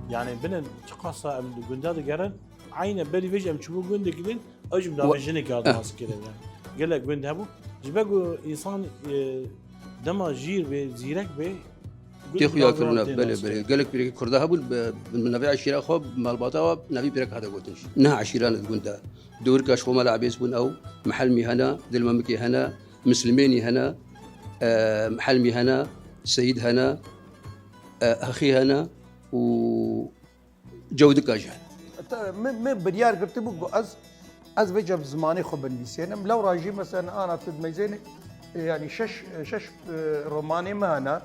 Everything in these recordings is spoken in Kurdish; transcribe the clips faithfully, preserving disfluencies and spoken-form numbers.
Yani binin çiqasa em li gunda digerin, eyne berî vê jî em çûbû gundekî din, ew jî bi navê jinekê hat nas kirin yani. Gelek gund hebû. Ji ber ku însan, e, dema jîr bê, zîrek bê, gund Tê xuya bi navê kirine, wan tê belê, nas belê. kirin. Gelek pîrekî Kurda hebûn, bi, bi navê eşîra xwe, malbata we, navî pîrek hate gotin. Niha eşîran di gund de. Dewrika ji xwe mala Ebês bûn ew, Mihelmî hene, Dilmemikê hene, Mislimênî hene, e, Mihelmî hene, Seyîd hene, e, Hexî hene û Cewdika jî hene. Te, me, me biryar girtibû ku ez, ez vêca bi zimanê xwe binivîsênim. Lewra jî mesela ana tu dimeyzênê, e, yani şeş, şeş, e, romanê me hene,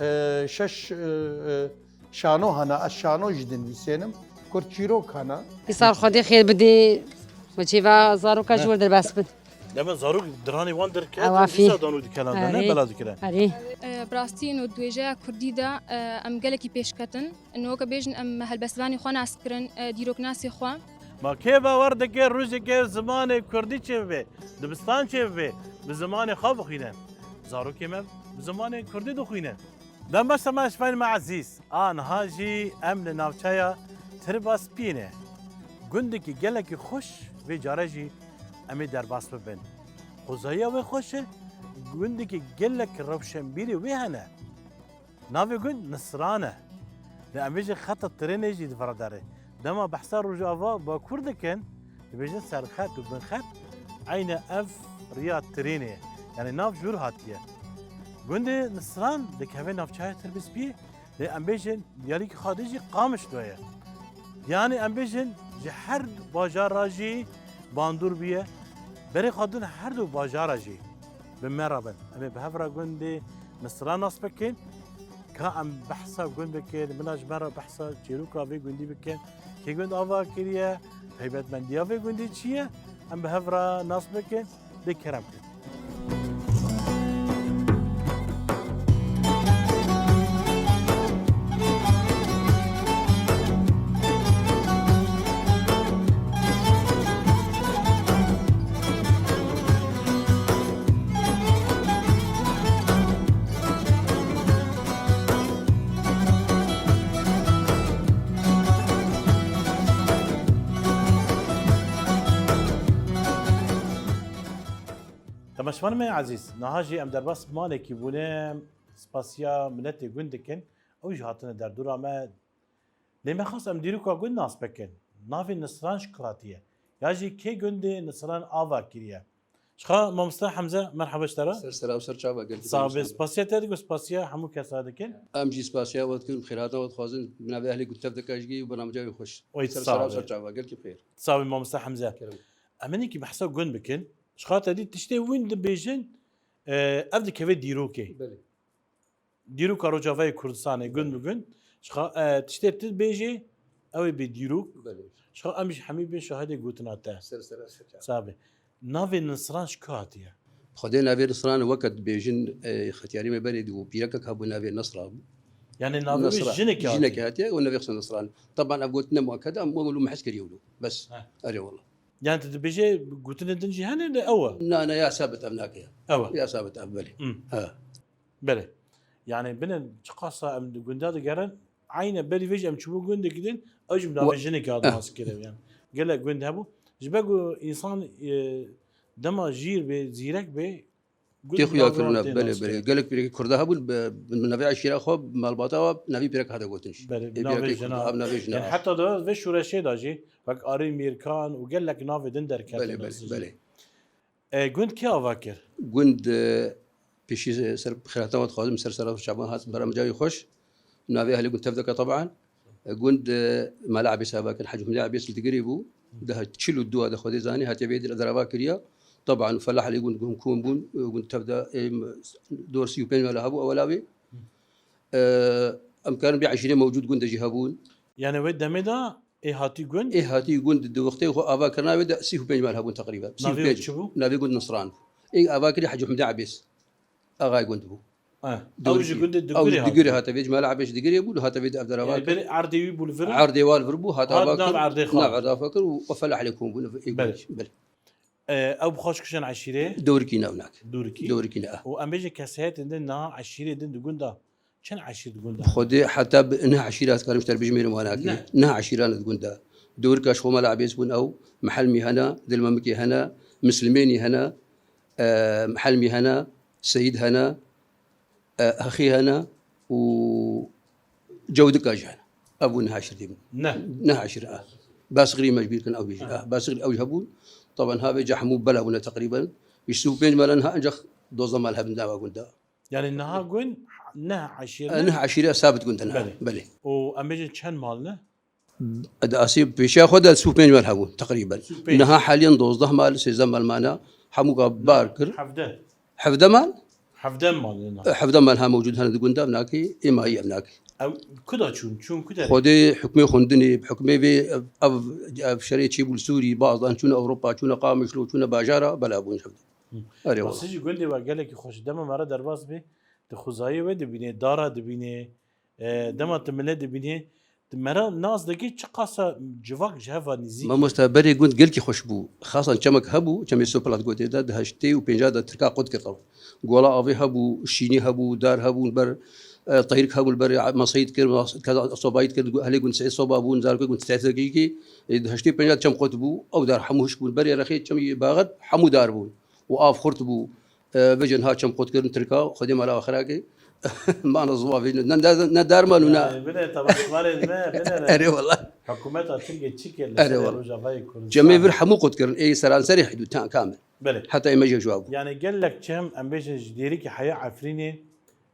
e, şeş, e, e, şano hene, ez şano jî dinivîsênim. Kurtçîrok hene. Îsal Xwedê xêr bidê, we çêva zaroka ji Heh. wir derbas bin. Dema zarok diranê wan derket, Ew afî. dîsa danû dikelan de, ne Erê. bela dikire. Erê. E, bi rastî ino di wêjeya kurdî de, e, em gelekî pêş ketin. Ino weke bêjin em helbestvanê xwe nas kirin, e, dîroknasê xwe. Ma kê bawer dike rojekê zimanê kurdî çêbibe, dibistan çêbibe, bi zimanê xwe bixwîne? Zarokê me bi zimanê kurdî dixwîne. Dem baş, sema şivên me ezîz. A niha jî em li navçeya Tirba Spî ne. Gundekî gelekî xweş, vê care jî em ê derbas bibin. Xozayiya wê xweş e, gundekî gelek rewşenbîrê wê hene. Navê gund Nisran e. Lê em bêjin xeta trênê jî di vira derê. Dema behsa Rojava Bakur dikin, dibêjin serxet û binxet, eyne ev riya trênê ye. Yani nav jûr hatiye. Gundê Nisran dikeve navçeya Tirbispiyê, lê em bêjin diyalîkî xwe dê jî Qamişlo ye. Yani em bêjin ji her du bajara jî bandor bûye. Berê xwe din her du bajara jî bi me re bin. Em ê bi hev re gundê Nisran nas bikin. Ka em behsa gund bikin, bila ji me re behsa çîroka vê gundî bikin. Kê gund ava kiriye, taybetmendiya vê gundî çi ye? Em bi hev re nas bikin, dê kerem kin. Temaşevanê me ezîz, niha jî em derbas malekî bûne, spasiya miletê gund dikin. Ew jî hatine derdora me. Lê me xwest em dîroka gund nas bikin. Navê Nisran ji ku hatiye? Ya jî kê gundê Nisran ava kiriye? Ji xwe mamoste Hemze, merhaba ji te re. Ser sera û ser çava gelkî. Sağ be, spasiya te dikin, spasiya hemû kesa dikin. Em jî spasiya we dikin, xêrhatiya we dixwazin, bi navê ehlê gund tev dike ji gî û bernamca wê xweş. Oy, Ser sağ sera û be. ser çava gelkî bixêr. Sağ be mamoste Hemze. Kerem. Em hinekî behsa gund bikin. Ji xwe te dî tiştê wîn dibêjin, e, ev dikeve dîrokê. Belê. Dîroka Rojavayê Kurdistanê gund bi gund. Ji xa-, e, tiştê tu dibêjî, ew ê bê dîrok. Belê. Ji xa-, em jî hemî bên şahidê gotina te. Ser sera ser çava. Sabe. Navê Nisran ji ku hatiye? Xwedê navê Nisran weke dibêjin, e, xetiyarî me berê dibû. Pîrekek hebû navê Nisra bû. Yani navê wê Nisra. jinekê hatiye? Jinekê hatiye û navê xwe Nisran. Teban ev gotin ne muakked e, em wilo mehz kiriye wilo. Bes. He. Erê wala. Yani tu dibêje gotinên din jî hene de ew e? Na, na, ya sabit ev nake ya. Ew e. Ya sabit ev, belê. Hmm. Ha. Belê. Yani binin çiqasa em di gunda digerin, eyne berî vê jî em çûbû gundekî din, ew jî bi navê Wa- jinekê hat Eh. nas kirin yani. Gelek gund hebû. Ji ber ku însan, e, dema jîr bê, zîrek bê, Gund Tê xuya navê kirine, wan tê belê, nas belê. kirin. Gelek pîrekî Kurda hebûn, bi, bi navê eşîra xwe, malbata we, navê pîrek hate gotin jî. Belê, Ê navê pîrekê jina. Kurda, ev navê jina. Yani heta di vê şûreşê de jî, wek Arî Mîrkan û gelek navê din derketin Belê, nas belê, jî. belê. E, gund kê ava kir? Gund, e, pêşî ser xêrata we dixwazim, ser sera Şaban hat, berem cayê xweş. Navê ehlê gund tevdeke taban. E, gund, e, Mala Ebês ava kir, Hecî Hemdî Ebês li Digirê bû. Daha çil û dû de Xwedê zanî, hatiye vê dir derava kiriya. Taban felah lê gund gumkûn bûn, e, gund tevde, e, dor sî û pênc mala hebû ewela wê. E, em karin bê eşîrê mewcûd gund de jî hebûn. Yani wê demê de ê hatî gund? Ê hatî gund di wextê xwe ava kirina wê de sî û pênc mal hebûn teqrîben. Navê wê Sî û pênc. çi bû? Navê gund Nisran bû. Ê ava kirî Hecî Hemdî Ebês. Axayê gund bû. Eh, ew Dewrikî. ji gundê Ew Digirê ji hat. Digirê hate, vê ji Mala Ebês Digirê bû, hate vê de ev derava Yani kir. berê erdê wî bû li vir? Erdê wal vir bû, hate Hat ava nav kir. erdê xwe. Nav erdê xwe kir û, û felah lê kom bûn. Belê. Belê. E, ew bi xwe ji kişên eşîrê? Dewrikî navnak. Dûrikî. Dewrikî ne. Û em bêjin kesayetên din niha eşîrê din di gunda. Çend eşîr di gunda? Xwedê heta bi neh eşîra ez karim ji te re bijmêrim wana kê. Neh. Neh eşîran di gunda. Dewrika ji xwe Mala Ebês bûn ew. Mihelmî hene, Dilmemikê hene, Mislimênî hene, e, Mihelmî hene, Seyîd hene, e, Hexî hene û Cewdika jî hene. Ev bûn neh eşîr dî bûn. Neh. Neh eşîr, e. Basixrî me ji bîr kin ew jî. Ha. E, Basixrî ew jî hebûn. Taban ha vê ca hemû bela bûne teqrîben. Ji sî û pênc melan ha ancak dozdeh mal hebin dava gunda. Yani niha gund neh eşîr E, ne? Neh eşîre sabit gund ne. Belê. Belê. Û em bêjin çend mal ne? Di asê pêşiya xwe de sî û pênc mal hebûn teqrîben. Sî û pênc. Niha haliyen dozdeh mal, sêzdeh mal mane. Hemû ka bar kir. Hevdeh. Hevdeh mal? Hevdeh mal ne? E, hevdeh mal ha mewcûd hene di gunda, evnakê, êmahî evnakê. Ew ku da çûn? Çûn ku derê? Xwedê hukmê xwendinê, bi hukmê vê ev, ev, ev şerê çêbû li Sûrî, bazdan çûne Ewropa, çûne Qamişlo, çûne bajara, bela bûn ji hevdeh. Hı. Erê wala. Basî jî gundê we gelekî xweş e. Dema me re derbas bê, tu xwezayê wê dibînê, dara dibînê, e, dema tu milê dibînê, tu me re nas dikî çiqasa civak ji hev ve nîzîk e. Mamoste, berê gund gelkî xweş bû. Xasan çemek hebû, çemê Soplat gotê de, di heştê û pênca de Tirka qut kir. Gola avê hebû, şînî hebû, dar hebûn ber, e, teyrik hebûn ber, masayî dikir, mas-, keza sobayî dikir, helê gund sê soba bûn, zarokê gund sê sekîkî, e, di heştê û pênca de çem qut bû, ew dar hemû hişk bûn. Berê rexê çemî baxet hemû dar bûn. û av xurt bû. E, vêcin ha çem qut kirin Tirka, Xwedê mala axira ke. Mana ziwa vêcin. Ne, ne, ne derman û ne. Yani, bine, taban, şimarê me, bine, ne. Erê wala. Hikûmeta Tirkiyê çi kir li Erê serê wala. Rojavayê Kurdistanê? Çemê vir hemû qut kirin. Ê seranserê hidû, ta-, kamil. Belê. Heta ê me jî ji wa bû. Yani, gelek çem, em bêjin, ji Dêrikê heya Efrînê,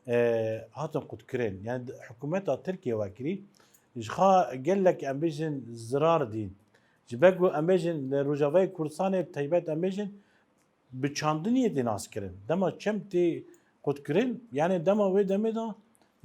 e, hatin qutkirin. Yani, hikûmeta Tirkiyê wekirî, ji xwe gelek, em bêjin, zirar dîn. Ji ber ku, em bêjin, li Rojavayê Kurdistanê, bi taybet, em bêjin, bi çandiniyê tê naskirin. Dema çem tê qutkirin, yani dema wê demê de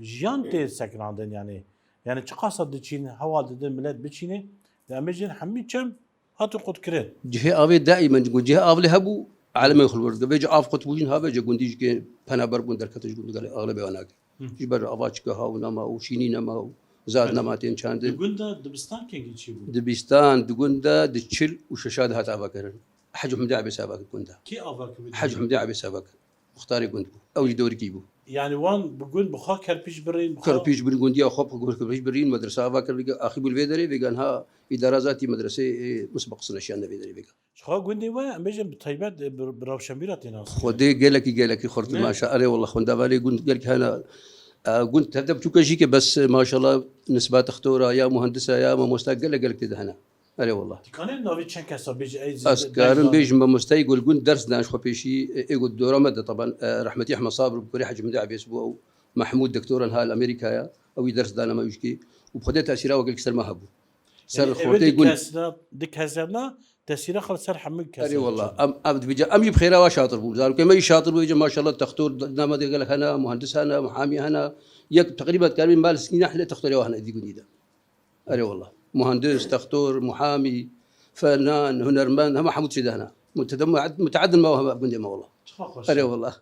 jiyan tê sekinandin, yani. Yani çiqasa diçîn, heval didin milet biçînê, de em bêjin hemî çem hatin qutkirin. Cihê avê daîmen, ku cihê avlê hebû, alemên xwe li wir dike. Vêca av qut bû jîn ha vêca gundî jî ke penaber bûn derketin ji gund gelê axlê beyanakê. Hı. Ji ber ava çike ha û nema û şînî nema û zad Belê. nema tên çandin. Di gunda dibistan kengî çi bû? Dibistan di gunda di çil û şeşa de hat avakirin. Hecî Hemdî Ebês ava kir gunda. Kê ava kir? Hecî Hemdî Ebês ava kir. Muxtarê gund bû. Ew jî dewrikî bû. Yani wan bi gund bi xwe kerpîç birîn, bi xwe Kerpîç birîn, gundiya xwe bi kerpîç birîn, medrese ava kir, vêga axî bû li vê derê, vêgan ha îdara zatî medresê, e, misbeq sineşiyan de vê derê vêga. Ji xwe gundê we, em bêjin bi taybet, e, bi, bi rewşenbîra tê nas kirin. Xwedê gelekî, gelekî xurt Ne? maşa. Erê wela xwendevanê gund gelkî hene. E, gund tevde biçûke jî ke bes, e, maşallah nisba textora ya muhendisa ya mamosta gelek gelek tê de hene. Erê wela. Dikanê navê çend kesa bêjî, ey Ez karim bêjim mamostayê gul gund ders dan ji xwe pêşî, e, ê got dora me de taban, e, rehmetî Ehmed Sabir bi kurê Hecî Hemdî Ebês bû ew Mehmûd doktoran ha li Amerîkaya. Ew wî ders dane me wî jikê. Û bi xwedê tesîra we gelkî ser me hebû. Ser Yani xortê ev gund. Di kes de, di kes de tesîra xwe li ser hemû kes Erê wela. Em, em, dibêje, em jî bi xêra wa şatir bûn. Zarokê me jî şatir bû, vêca maşallah textor nama de gelek hene, muhendis hene, muhamî hene. Yek teqrîben dikaribî mal sîneh lê textorê wa hene dî gundî de. Erê wela. Muhendis, textor, muhamî, fenan, hunermend, hema hemû tiştê de hene. Mutedem-, muteedin me hema gundê me wela. Çiqa xweş. Erê wela.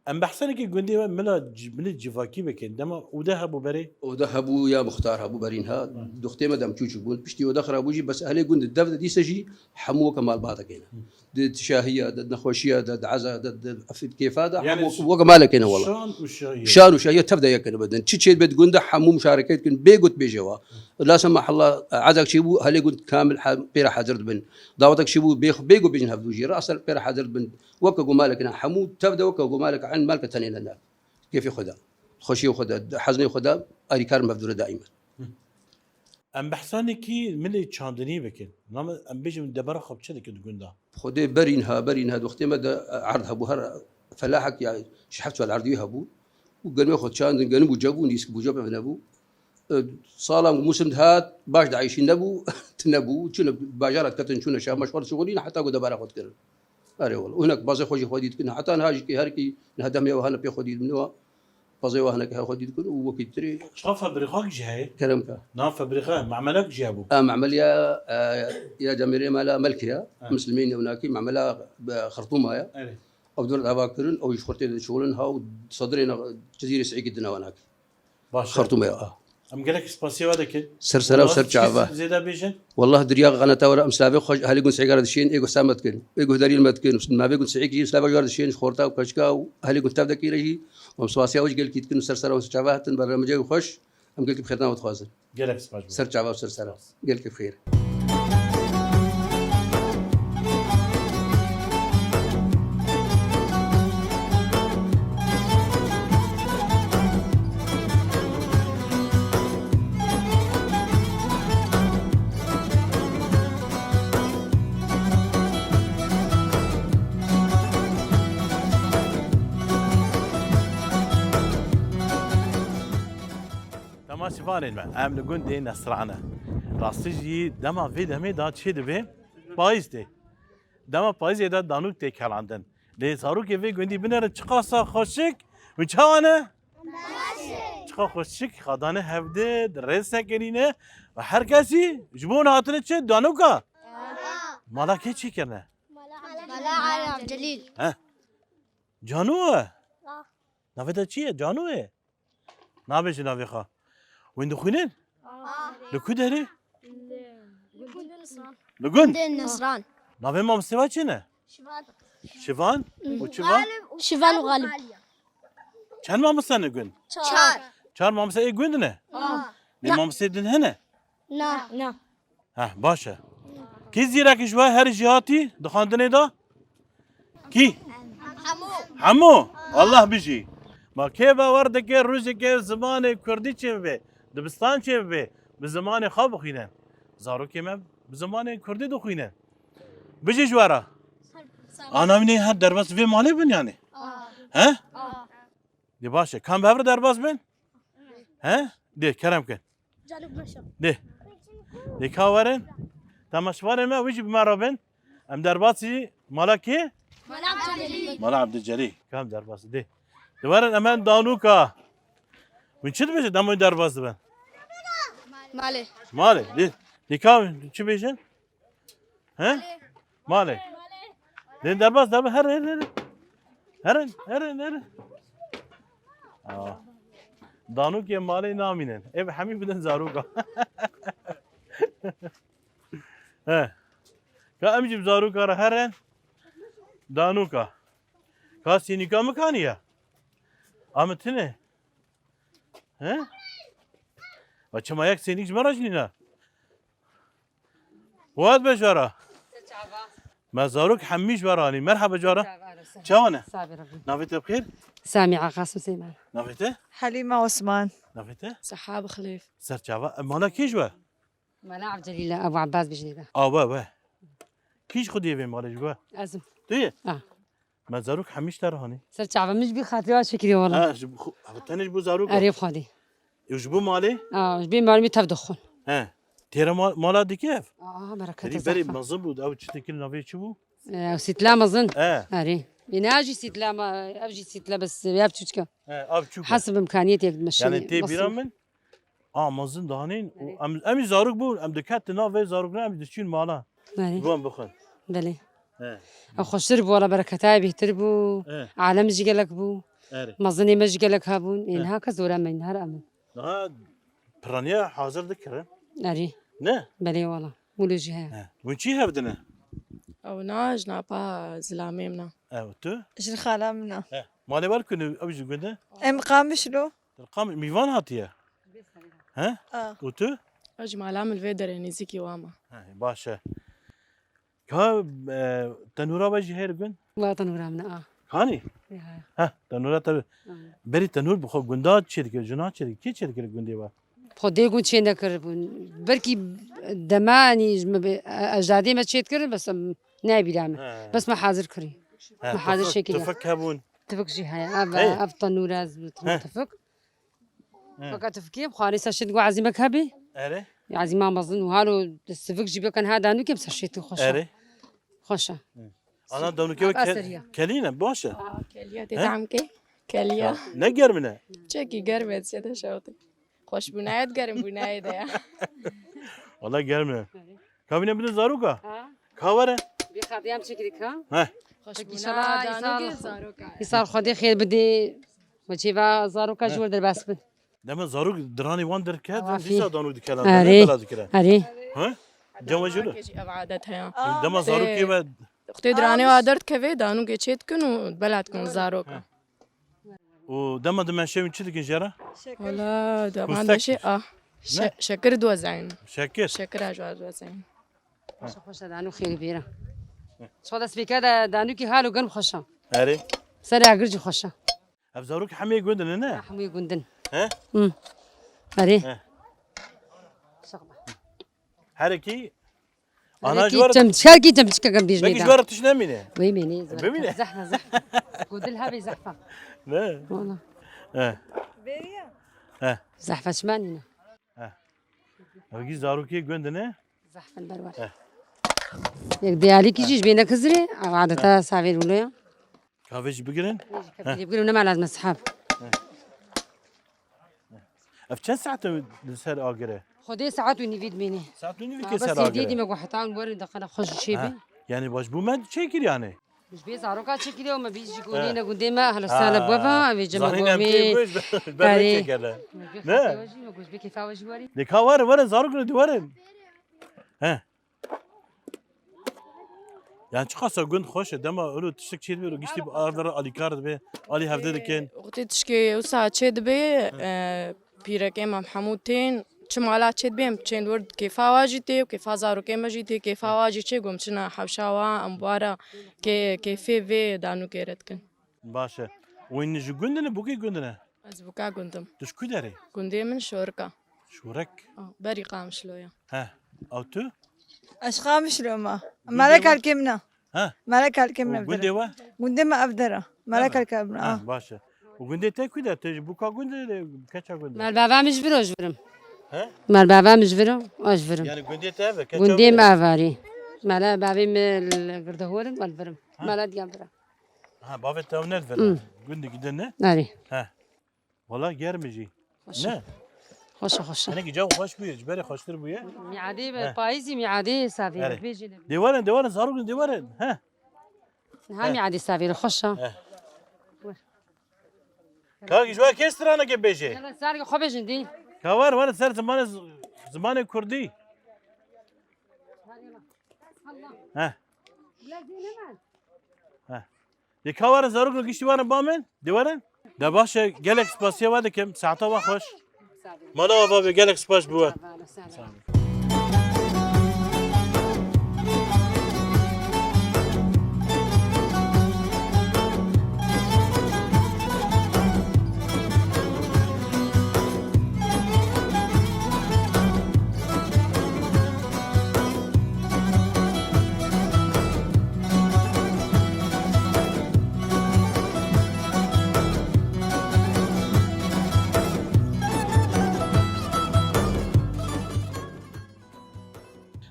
Em behsenekî gundê we mila ci-, milê civakî bikin. Dema ode hebû berê? Ode hebû ya muxtar hebû berîn ha. Hı. Doxtê me dem çûçik bûn. Piştî ode xirabû jî bes ehlê gund dev de dîse jî hemû weke malbatekê ne. Hı. Di şahiya de, di nexweşiya de, di eza de, di efîd kêfa de, Yani hemû weke malekê ne wela. Şan û şahiya. Şan û şahiya tev de yekê ne bedin. Çi çê bêt gund de hemû muşareket kin, bê got bêje wa. Hı. La semah Allah, ezek çêbû, helê gund kamil ha-, pê re hazir dibin. Dawetek çêbû, bê, bê ku bêjin hevdû jî, re asel pê re hazir dibin. Weke ku malek ne, hemû tev de weke ku malek, en malke tenê ne ne. Kêfê xwe de, xweşiyê xwe de, hezinê xwe de, alîkar me hevdû re daîm e. Em behsa nekî milê çandinî bikin. Nam em bêjin debara xwe bi çi dikin di gunda? Xwedê berî niha, berî niha di wextê me de, e, erd hebû, her felahek ya ji heft çar erdî wî hebû. Û genimê xwe çandin, genim bû cebû, nîsk bû cebê nebû. E, sala ku mûsim dihat, baş dieyşîn, nebû, tu nebû. Çûne bajara diketin, çûne şehma, ji xwe re şixulîn, heta ku debara xwe dikirin. Erê wele. Û hinek bazê xwe jî xwedî dikin. Heta niha jî kî her kî niha demê ew hene pê xwedî dibin wa. Bazê wa hineke her xwedî dikin û wekî tirî. Çiqa fabrîxak jî heye? Kerem ka. Na fabrîxa, memelek jî hebû? A, memel ya, e, ya Cemêrê Mela Melkê ya. Ha. Muslimîn ew nakî memela, e, Xertûma ya. Erê. Ew dor dava kirin, ew ji xurtê de şixulin ha û sedirê ne, Cizîrê Seyîkî dine wa nakî. Baş e. Xertûma ya, a. Em gelek spasiya we dikin. Ser sera û ser çava. Zêde bêjin. Wallah, diriya qaneta we re em slavê xwe ji ahlê gund Seyîka re dişên, ê guhsa me dikin. Ê guhdariyên me dikin. Navê gund Seyîkî jî slavê we re dişên, ji xorta û keçika û ahlê gund tev de kî re jî. Em spasiya we ji gelkî dikin û ser sera we ser çava hatin, bernameca wî xweş. Em gelkî bi xêrtina we dixwazin. Gelek spas. Ser çava û ser sera. Gelkî bi xêr. Temaşevanên me, em li gundê Nesran e. Rastî jî dema vê demê de çê dibe, payîz tê. Dema payîzê de danûk tê kelandin. Lê zarokê vê gundî binêrin çiqasa xweşik û çawa ne? Baş e. Çiqa xweşik, xadane hevdê, di rê sekinîne û her kesî ji bo hûn hatine çi? Danûka? Aha. Mala kê çêkirine? Mala Erem Celîl. He. Canû e? Ah. Navê te çi ye? Canû ye? Nabêje navê xwe. Wîn dixwînin? Ah. Li ku derê? Li gund. Gundê Nesran. Navê mamostê we çi ne? Şivan. Şivan? Û çi va? Şivan û Galip. Çend mamoste ne gund? Çar. Çar mamoste ê gund ne? Ah. Lê mamostê din hene? Na. Na. Heh, baş e. Kî zîrek ji we her jêhatî di xwendinê de? Kî? Hemû. Hemû? Allah bijî. Ma kê bawer dike rojekê zimanê kurdî çêbibe, dibistan çêbibe, bi zimanê xwe bixwîne? Zarokê me bi zimanê kurdî dixwîne. Bijî ji we re. Ana wînê her derbas vê malê bin yanî. He? Dê baş e. Kam bi hev re derbas bin? He? Dê, kerem kin. Canım başım. Dê. Dê ka werin. Temaşevanê me, wî jî bi me re bin. Em derbasî mala kê? Mala Abdülcelîl. Mala Abdülcelîl. Kam derbasî? Dê. Dê werin em hen danûka. Wîn çi dibêje dema wî derbas dibin? Malê. Malê. Dê. Dê ka çi bêjin? He? Malê. Dê derbas, derbas, herin, herin. Herin, herin, herin. Aa. Danûkê malê namînin. Ev hemî bidin zaroka. He. Ka em jî bi zaroka re herin. Danûka. Ka sînîka min kaniye? A min tune. He? Ve çima yek sênîk ji me re jî nîne? Wat be jara. Me zarok hemî ji we re anî. Merhaba jara. Çawa ne? Sabir Rabbi. Navê te bi xêr? Samîa Qasim Seyman. Navê te? Helîma Osman. Navê te? Sehab Xilêf. Ser çava. E, mala kê ji we? Mala Abdülîla, Ebu Abbas bijnê de. A we, we. Kî ji xwe diyê vê malê ji we? Ez im. Tu yê? Ah. Me zarok hemî ji te re hanî. Ser çava min ji bî xatirê wa çêkirî wala. Ha, ji bo xwe, tenê ji bo zarok. Erê xwedî. Û ji bo malê? A, ji bê malê min tev dixwin. He. Têre ma-, mala dike ev? Aa, bereket. Berî, berî mezin bû, ew çi dikirin, navê çi bû? E, sîtla mezin. He. Erê. Ê, ne jî sîtla ma, ev jî sîtla bes, ev çûçka. He, ev çûk e. Hesib imkaniyetê meşin. Yani tê bîra min, a, mezin danîn û em, em jî zarok bûn, em diketin nav vê zarokna, em jî diçûn mala. Erê. Ji bo em bixwin. Belê. He. Ew xweştir bû, wala bereketayê bêhtir bû. He. Alem jî gelek bû. Erê. Mezinê me jî gelek hebûn. Ê, niha kes zor em in, her em in. Niha piraniya hazir dikirin. Erê. Ne? Belê wala. Wilo jî heye. He. Hûn çî hev dine? Ew na, jina pa zilamê min a. Ew tu? Jin xala min a. He. Malê wer kunu, ew ji gund e? Em Qamişlo. Qam-, mîvan hatiye? He? A. Û tu? Ji mala min li vê derê nêzîkî wan ma. He, baş e. Ka, e, tenûra we jî heye li gund? Wa tenûra min a. Kanî? Ya, ya. Heh, tenûra te. Aynen. Berî tenûr bi xwe gunda çêdikir, jina çêdikir, kê çêdikir gundê we? Xwedê gund çê nekiribûn. Belkî demanî ji me be-, ecdadê me çêdikirin, bes em nebîra me. He. Bes me hazir kirî. He, Me hazir tufik, çêkiriye. Tufik hebûn. Tifik jî heye. Ev, Heye. ev tenûr ez bi He. tifik. He. Weke tifikê, xwarê ser şit gu ezîmek hebî. Erê. Ezîma mezin û halo sivik jî bekin ha danûkê bi ser şit xweş e. Erê. Xweş e. Ana danûkê we Bak, ke-, aseriya. kelî ne, baş e. Aa, keliya He? tê tam ke. Keliya. Ne germ ne? Çekî germ et, çe de şewtî. Xweş bûnayet, germ bûnayet de ya. Wala germ ne. Ka bîne bide zaroka. Ha? Ka were. Bir xatiyam çekirik ha. He. Xweş Peki, bûna inşallah danûkê îsal zaroka. Îsal Xwedê xêr bidê. Weçî va zaroka ji He. wir derbas bin. Dema zarok diranê wan derket, Ava dîsa fî. danû dikelan, Erê. ne bela dikire. Erê. Ha? Cem we jî lo? Kê jî ev adet heye. Dema Tê- zarokê ve Xwedê diranê wa derdikeve, danûkê çê dikin û bela dikin zaroka. Û dema dimeşe wî çi dikin jê re? Wala, dema Kustek. deşê, ah. Şe-, Ne? şekir dozeynin. Şekir. Şekir a ji wa dozeynin. Xweş e, xweş e, danû xêrî bêra. Çiqa dest pê kir de danûkî halo germ xweş e. Erê. Serê agir jî xweş e. Ev zarok hemê gundin ne? Hemû gundin. He? Hı. Erê. He. Şaxma. Herekî Ana Belkî ji we re çem, belkî çemçikek em bêjin belkî ji we re tişt nemîne. Wê mîne, Bimîne. Zehf e, zehf e. Ku dil hebê zehf e. Ne? Wala. He. He. Zehf e çima nîne. He. Ev gî zarokê gund ne? Zehf in berwer. He. Yek diyalîkî jî ji bê nekizirê, ev adeta savê wilo ya. Kavê jî bigirin. Wê jî kevê jî bigirin, nema lazim e sihab. Ev çend saet e li ser agir e? Xwedê saet û nîvî dimînî. Saet û nîvî Ha, ke bes ser agir e? Dîme ku heta werin daxina xwe ji çê Ha. bê. Yani baş bû me çêkir yani. Ji bê zaroka çêkiriye û me bîst jî Ha. gonî ne gundê me, ehlo sala Ha. bava, evê cema Zanîn em gomê. tê goş ber Erê. çêkirle. Me Ne? kêfa we jî, me goş bê kêfa we jî werî. Lê ka werin, werin, zarok ne werin. He. Yani çiqasa gund xweş e, dema öyle tiştek çê dibe, giştî arda alîkar dibe, alî hevde dikin. Wextê tişkê wisa çê dibe, e, pîrekê Mam Hemû tên, çi mala çê dibe, em çên wir kêfa wa jî tê, kêfa zarokê me jî tê, kêfa wa jî çê gom çina hewşa wa, em wara kê-, kêfê vê danûkê re dikin. Baş e. Wîn ji gund ne, bûkê gund ne? Ez bûka gund im. Tu ji ku derê? Gundê min Şorika. Şorek. Ah, berî Qamişlo ya. He. Ew tu? Ez Qamişlo ma. Gundê Mala we? Kalkê min a. He. Mala kalkê min Û ev gundê dera. we? Gundê me ev dera. Mala He. kalkê min a. He, baş e. Û gundê te ku de? Tu ji bûka gundê de, keça gundê? Mala bava min ji vir o ji vir im. He? Mala bava min ji vir o, o ji vir im. Yani gundê te ev e, keça Gundê gundê? me ev arî. Mala bavê min li Girdehor in, wan vir im. Ha. Mala diyan vir e. Ha, bavê te ew ne li vir e? Hmm. Gundê gidin ne? Erê. He. Wala germ e jî. Xweş e. Ne? Xweş e, xweş e. Hinekî cem xweş bûye, ji berê xweştir bûye. Miadê be, He. payîzî miadê savê Erê. bêjî ne. Dê werin, dê werin, zarok dê werin. He. Niha He. miadê savê xweş e. He. Wer. Ka ji we kê straneke bêje? Yala, zargê xwe bêjin dî. Ka wer, wer ser zimanê, zimanê kurdî. He. He. Dê ka werin zarok li giştî werin ba min? Dê werin? De baş e, gelek spasiya we dikim. Saeta we xweş. Mala ava be, gelek spas bi we.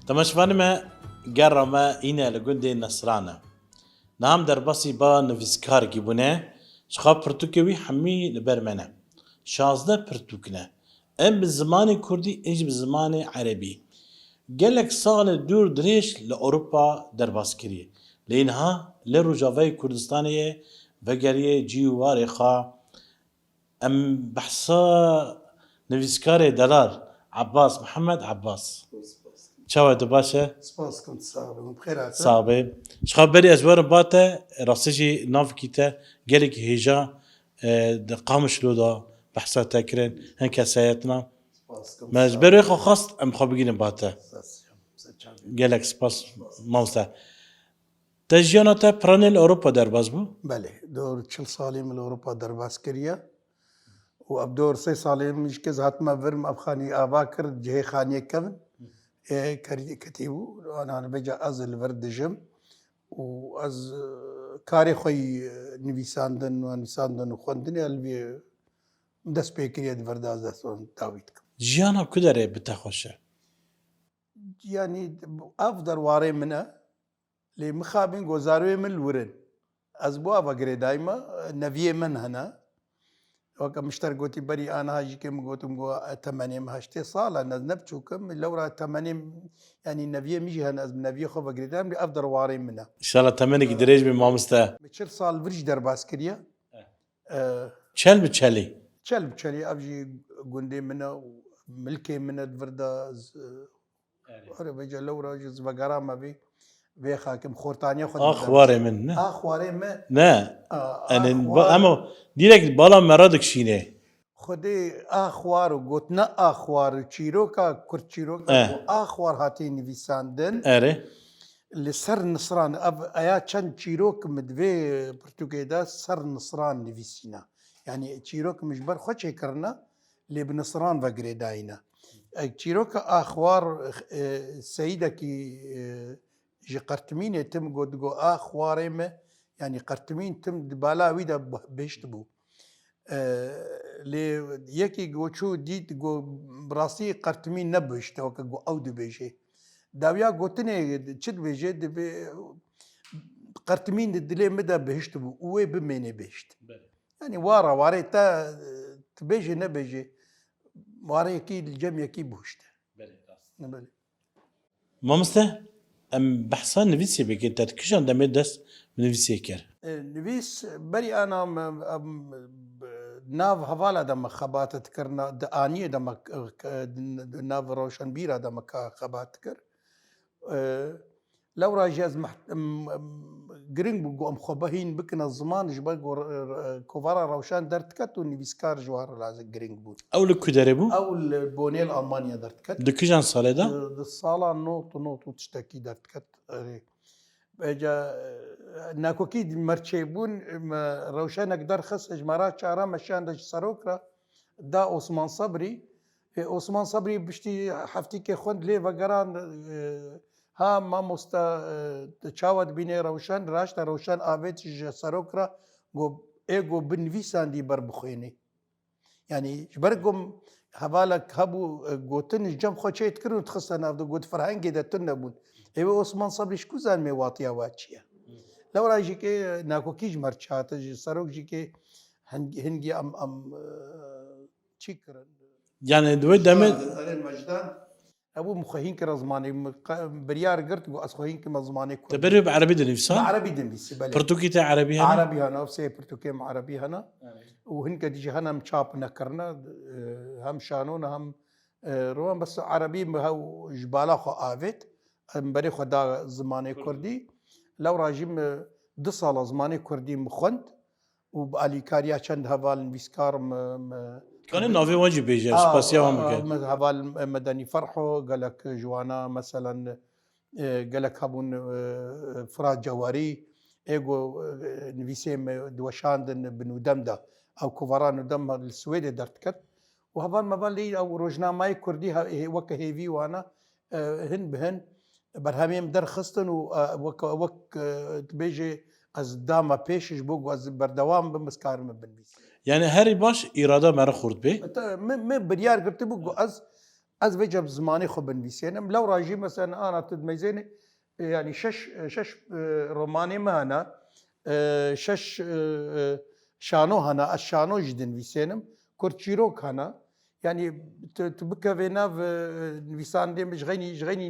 Temaşevanê me, gera me îne li gundê Nesran e. Niha em derbasî ba nivîskarekî bûne, ji xwe pirtûkê wî hemî li ber me ne. Şazdeh pirtûk ne. Em bi zimanê kurdî, ên jî bi zimanê erebî. Gelek salê dûr dirêj li Ewropa derbas kiriye. Lê niha li Rojavayê Kurdistanê ye, vegeriye cî û warê xwe. Em behsa nivîskarê delal Abbas, Mihemed Abbas. Çawa tu baş e? Spas dikim, tu sax be, hûn bi xêr hatin. Sax be. Ji xwe berî ez werim ba te, rastî jî navikî te gelekî hêja, e, di Qamişlo de behsa te kirin, hin kesayetna. Me ji ber wê xwe xwest em xwe bigînin ba te. Gelek spas mamoste. Te jiyana te piranê li Ewropa derbas bû? Belê, dor çil salê min li Ewropa derbas kiriye. Û ev dor sê salê min ji kes hatime vir, min ev xanî ava kir, cihê xaniyê kevin. Ê, kerî-, ketî bû, ana bêje ez li vir dijim. Û ez, e, karê xwe yî, e, nivîsandin, nivîsandin û xwendinê li vê dest pê kiriye, di vir de ez dest dawî dikim. Jiyana ku derê bi te xweş e? Yanî ev derwarê min e. Lê mixabin ku zarokê min li wir in. Ez bo ava girêdayî me, neviyê min hene. Weke min ji te re gotî berî aniha jî kê min gotim ku temenê min heştê sal e, ez ne biçûk im. Lewra temenê min, yanî neviyê min jî hene, ez bi neviyê xwe ve girêdayî me, ev derwarê min e. Înşallah temenekî dirêj be mamoste. Min çil sal vir jî derbas kiriye. Eh. Eh. Çel bi çelî? Çel bi çelî, ev jî gundê min e û milkê min e di vir de, ez, eh, Erê. Erê, vêca lewra jî ez vegerame vê, vê xakim xortaniya xwe. Ax warê min, ne? Ax warê me. Ne. A, Enê ax ba-, war. Ema direkt bala me re dikişîne. Xwedê ax war û gotina ax war û çîroka kurt çîroka Eh. ku ax war hatê nivîsandin. Erê. Li ser nisran, ev eya çend çîrok min di vê pirtûkê de ser nisran nivîsîne. Yanî çîrok min ji ber xwe çêkirine, lê bi nisran ve girêdayîne. E, çîroka axwar, e, seyîdekî, e, ji Qertimînê tim got, digot, "Axwarê me", yanî Qertimîn tim di bala wî de bihişt bû. E, lê yekî go çû dît, go, "Bi rastî Qertimîn nebihişte weke go ew dibêjê." Dawiya gotinê çi dibêje, dibê, "Qertimîn di dilê min de bihişt bû û wê bimênê bihişt." Belê. Yanî wara warê te, tu bêjî nebêjî, wareyekî li cem yekî bihuşte. Belê, rast. Belê. Mamoste, em behsa nivîsê bikin, te di kîjan demê dest bi nivîsê kir? E, nivîs, berî ana em, em, nav hevala de me xebate dikir, na-, di aniyê de me, e, di, di nav rewşenbîra de me ka-, xebat dikir. E, Lewra jî ez meh-, em, em, giring bû ku em xwe bihîn bikine ziman, ji ber ku re-, re-, kovara rewşan derdiket û nivîskar ji wan re lazim giring bû. Ew li ku derê bû? Ew li Bonê li Almanya derdiket. Di kîjan salê de? Di, di sala not û not û tiştekî derdiket. Erê. Vêca, e, nakokî me re çêbûn, me rewşanek derxist, ji me re çara me şande ji serok re, da Osman Sebrî. E, Osman Sebrî piştî heftîkê xwend lê vegeran, e, ha mamosta, e, tu çawa dibînê rewşan, raşte rewşan avêt ji serok re, got, ê got binivîsandî ber bixwênê. Yanî ji ber ku hevalek hebû, e, gotin ji cem xwe çê dikir û dixiste nav de, got ferhengê de tune bûn. Ê wê Osman Sebrî ji ku zanimê watiya wa çi ye? Lewra jî kê nakokî ji me re çate, ji serok jî kê hing-, hingî em, em, e, çî kirin. Yani di wê demê Erê mecdan. Ew min xwe hîn kir zimanê, min qa-, biryar girt, got ez xwe hîn kime zimanê kurdî. Te berê bi erebî dinivîsa? Bi erebî dinivîsî, belê. Pirtûkî te erebî hene? Erebî hene, ev sê pirtûkê min erebî hene. Evet. Û hinke dî jî hene em çap nekirine, e, hem şano ne hem, e, roman, bes erebî min hew ji bala xwe avêt. Em berê xwe da zimanê kurdî. Lewra jî min du sala zimanê kurdî min xwend. Û bi alîkariya çend heval nivîskar me, me Kanê navê wan jî bêje, spasiya wan bike. Me heval Medenî Ferho, gelek ji wana, meselen, e, gelek hebûn, e, Firat Cewarî, ê ku, e, nivîsê me diweşandin bi Nûdem de. Ew kovara Nûdem li Swêdê derdiket. Û heval meval lê ew rojnamayê kurdî he-, hê-, weke hêvî wana, e, hin bi hin berhemê min derxistin û, e, wek, wek, e, tu bêjê ez dame pêş ji bo ku ez berdewam bim, ez karim binivîsim. Yani herî baş îrada me re xurt bê. Te-, min, min biryar girtibû ku ez, ez vêca bi zimanê xwe binivîsênim. Lewra jî mesela ana tu dimeyzênê, e, yani şeş, e, şeş, e, romanê me hene, e, şeş, e, e, şano hene, ez şano jî dinivîsênim, kurt çîrok hene. Yanî tu, tu bikevê nav, e, nivîsandê min ji xeynî, ji xeynî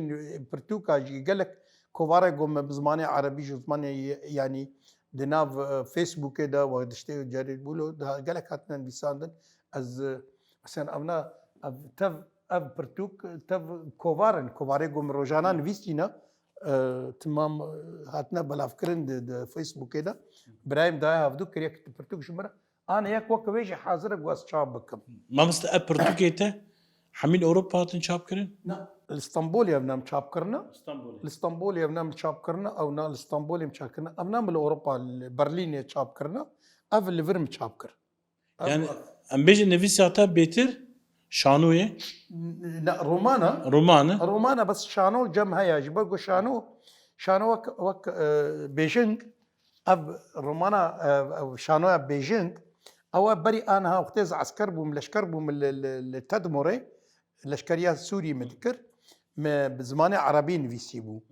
pirtûka jî gelek kovare ku me bi zimanê erebî ji zimanê ye-, yanî di nav, e, Facebookê de we diştê cerê bûlo daha gelek hatine nivîsandin. Ez, e, mesela evna, ev tev, ev pirtûk, tev kovar in, kovarê ku min rojana nivîsîne, e, timam, e, hatine belavkirin di, di Facebookê de. Birayê min daye hevdû kiriye ki tu pirtûk ji min re Ane yek weke wê jî hazir e ku ez çap bikim. Mamoste, ev pirtûkê te Hemî li Ewropa hatin çapkirin? Na, li Stenbolê ev nam çap kirine. Li Stenbolê. Li Stenbolê ev nam çap kirine, ew na li Stenbolê em çap kirine. Ev nam li Ewropa, li Berlînê çap kirine. Ev li vir min çap kir. Ev Yani em bêjin nivîsya te bêtir şanoyê. Na, romana. Romane. Romana bes şano cem heye. Ji ber ku şano, şano wek, wek e, bêjing, ev romana, e, ev şanoya bêjing, ew e berî aniha wextê ez esker bûm, leşker bûm li, li, li Tedmorê, leşkeriya Sûrî min dikir, me bi zimanê erebî nivîsîbû.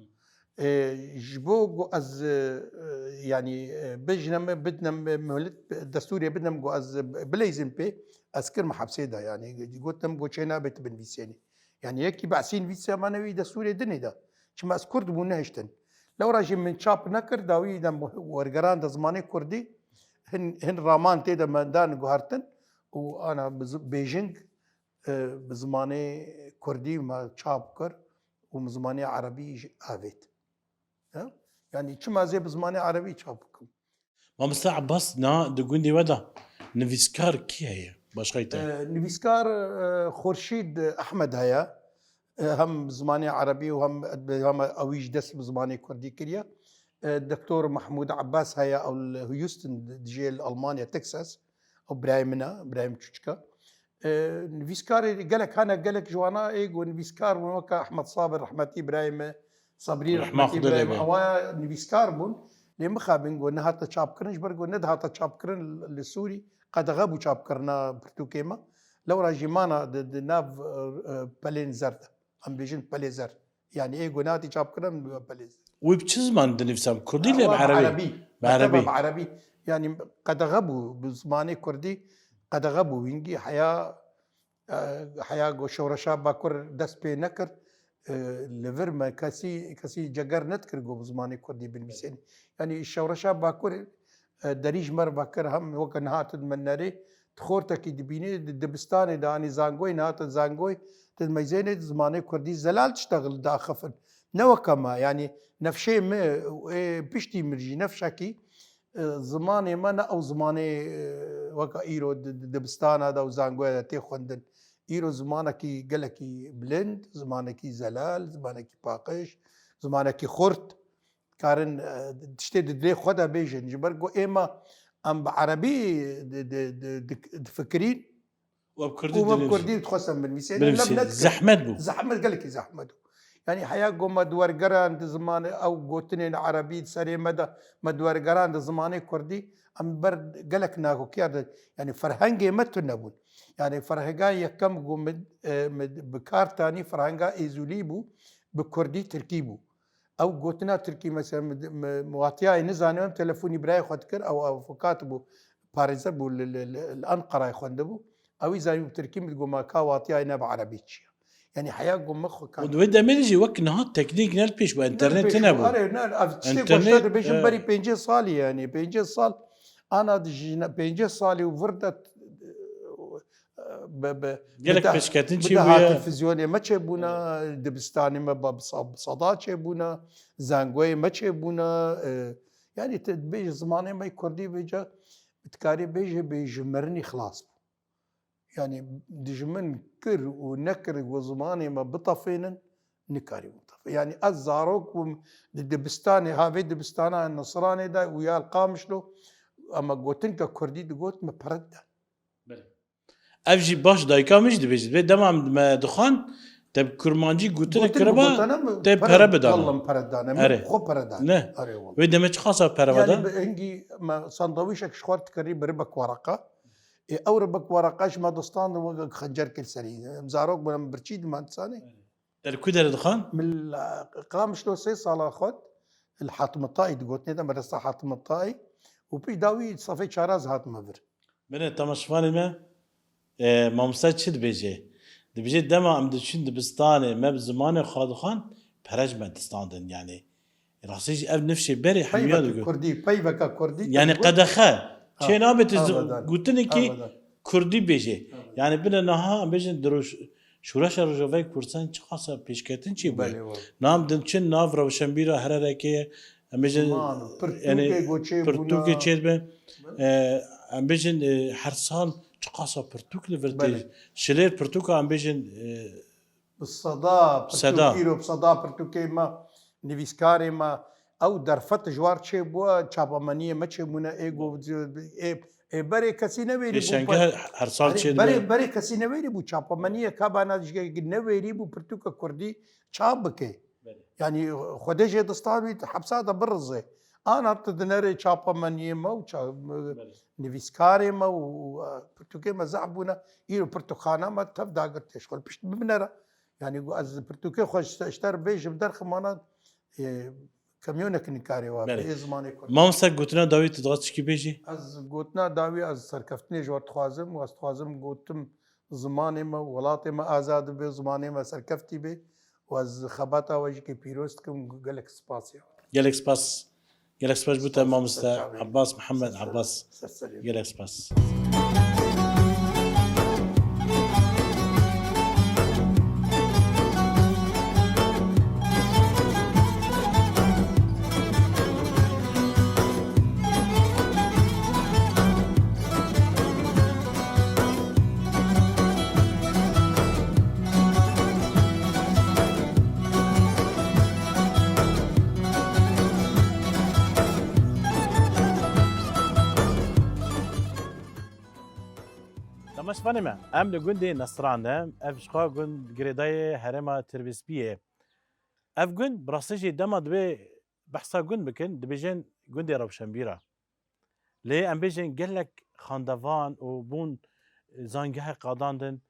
E, ji bo ku ez, e, e, yanî, e, bijne me, bidne me, muhlet, destûrê bidne me ku ez bileyzim pê, ez kirim hepsê de, yanî, gotim ku çê nabe tu binivîsênî. Yanî, yekî behsî nivîsê me newî destûrê dinê de. Çima ez kurd bû nehiştin. Lewra jî min çap nekir, dawî de wergeran de zimanê kurdî, hin, hin raman tê de me dan guhertin û ana bi zi-, bêjing, e, bi zimanê kurdî me çap kir û bi zimanê erebî jî avêt. Ya? Yanî çima ez ê bi zimanê erebî çap bikim? Mamoste Abbas, niha di gundê we de nivîskar kî heye? Başqayî te? E, nivîskar, e, Xurşîd Ehmed heye. E, hem bi zimanê erebî û hem, hem ewî ji dest bi zimanê kurdî kiriye. E, Doktor Mahmûd Abbas heye, ew li Houston dijê, li Almanya, Texas. Ew birayê min e, birayê min çûçik e. E, nivîskarê gelek hene, gelek ji wana ê ku nivîskar bûn, weke Ehmed Sabir, rehmetî birayê me, Sabrî, Rehma rehmetî Xwedê birayê lê me. Be. Ewa nivîskar bûn. Lê mixabin ku nehate çapkirin, ji ber ku nedihate çapkirin li Sûrî, qedexe bû çapkirina pirtûkê me. Lewra jî mana di, di nav, e, e, pelên zer de. Em bêjin pelê zer. Yanî ê ku nehatî çapkirin, pelê zer. Wî bi çi ziman dinivîsa? Bi kurdî lê bi Ewa bi erebî? Erebî. Bi Bi erebî. Bi erebî. Yanî qedexe bû, bi zimanê kurdî qedexe bû. Wîngî heya, e, heya ku şewreşa Bakur dest pê nekir, e, li vir me kesî, kesî ceger nedikir ku bi zimanê kurdî binivîsênî. Yanî şewreşa Bakur, e, derî ji me re vekir hem weke niha tu di me nerê, tu xortekî dibînî, di dibistanê de anî zangoyê, niha tu zangoyê, tu di meyzênê di zimanê kurdî zelal tiştexil diaxifin. Ne weke me, yanî nefşê me û ê piştî min jî nefşekî, e, zimanê me ne ew zimanê, e, weke îro di, di dibistana de û zangoya de tê xwendin. Îro zimanekî gelekî bilind, zimanekî zelal, zimanekî paqij, zimanekî xurt. Karin, e, tiştê di dilê xwe de bêjin. Ji ber ku êma em bi erebî di, di, di, di, difikirîn, We bi kurdî û me bi dinivîsî. Kurdî dixwestin binivîsê. Binivîsê. Lem nedik. Zehmet bû. Zehmet, gelekî zehmet bû. Yanî heya ku me di wergeran di zimanê ew gotinên erebî di serê me de, me di wergeran di zimanê kurdî, em ber gelek nakokiya de, yanî ferhengê me tune bûn. Yanî ferhenga yekem ku min, e, min bi kar tanî ferhenga êzûlî bû, bi kurdî tirkî bû. Ew gotina tirkî mesela mi, mi, mi watiyayê nizanibû, em telefonî birayê xwe dikir, ew avukat bû, parêzer bû, li, li, li, li Enqerayê xwendibû. Ewî zanîbû bi tirkî, min digot, ma ka watiyayê ne bi erebî çi ye? Yanî heya got min xwe kan. Û di wê demê de jî wek niha teknîk ne li pêş bû, Ne li internet pêş tine bû, bû. Are, ne, ev tiştê ku Înternet, ji te dibêjim e. Berî pêncî salî yanî, pêncî sal ana di jî ne, pêncî salî û vir de, e, bi, bi, Gelek bi de, pêşketin bi çêbûye. Dahatî fizyonê me çêbûne, dibistanê me ba-, bi sa-, bi sada çêbûne, zangoyê me çêbûne, e, yanî tu dibêjî zimanê me kurdî vêca, tu dikarî bêjî bê ji mirinî xilas bû. Yanî dijmin kir û nekir ku zimanê me bitefênin, nikarîbûn tefe. Yanî ez zarok bûm di dibistanê, ha vê dibistana Nisiranê de û ya li Qamişlo, ema gotinka kurdî digot, me pere dide. Belê. Ev jî baş dayika min jî dibêje. Dibê dema me dixwand, te bi kurmancî gotinek Gotin kiriba, gotana min te pere, pere bidana. Walla min pere dane. Min Erê. Xwe pere dane. Ne. Erê walla. Wê demê çiqasa pere veda? Yanî bi hingî me sandawîşek ji xwe re dikirin bi ribek wereqa. Ê, ew ribek wereqa ji me dostan de weke xencer kir serî. Em zarok bûn, em birçî diman disanê. Te li ku derê dixwand? Min li Qamişlo sê sala xwend. Li Hatim Tayî digotinê de, medresa Hatim Tayî. Û pişt dawî sefê çar ez hatime vir. Binê temaşevanê me, e, mamoste çi dibêje? Dibêje dema em diçin dibistanê me bi zimanê xwe dixwand, pere ji me distandin yanî. Rastî jî ev nifşê berê hemiya Peyveke digot. Kurdî, peyveke Kurdî te Yanî digot. Qedexe. Ha, çê nabe tu zi-, abadan. Gotinekî Abadan. Kurdî bêjê. Abadan. Yanî bine niha em bêjin di roj-, şoreşa Rojavayê Kurdistan çiqasa pêşketin çêbûye. Belê, wele. Niha em diçin nav rewşenbîra Hererekê, em bêjin, Ziman, yanî pirtûkê ku çêbûna. Pirtûkê çêdibe. Belê. E, em bêjin, e, her sal Çiqasa pirtûk li vir tê. Belê. Şilêr pirtûka em bêjin, e, Bi seda pirtûk, Seda. Îro bi seda pirtûkê me, nivîskarê me, ew derfet ji war çêbû, çapemeniyê me çêbûne, ê go-, ê, ê berê kesî newêrî bû. Pêşenge her sal Erê, çêdibe. Berê, berê kesî newêrî bû, çapemeniyê ka bana ji newêrî bû, pirtûka kurdî çap bike. Belê. Yanî Xwedê jê distan wî hepsa de birizê. Ana tu dinerê çapemeniyê me û ça-, Belê. nivîskarê me û, û, e, pirtûkê me zehf bûne. Îro pirtûkxana me tev dagirtê ji xwe li pişt bibinere. Yanî ku ez pirtûkê xwe ji te-, ji te re bêjim derximana, e, kamyonek nikarê wa Belê. bê zimanê kurdî. Mamoste, gotina dawî tu dixwest çikî bêjî? Ez gotina dawî ez serkeftinê ji we dixwazim û ez dixwazim gotim zimanê me, welatê me azad bibe, zimanê me serkeftî be û ez xebata we jî kê pîroz dikim, gelek spas ya. Gelek spas. Gelek spas bo te mamoste Abbas Mihemed Abbas. Gelek spas. Temaşevanê me, em li gundê Nesran ne, ev ji xwe gund girêdayê herêma Tirbîspiyê. Ev gund, bi rastî jî dema divê behsa gund bikin, dibêjin gundê rewşenbîra. Lê em bêjin gelek xandevan û bûn, e, zangehê qadandin,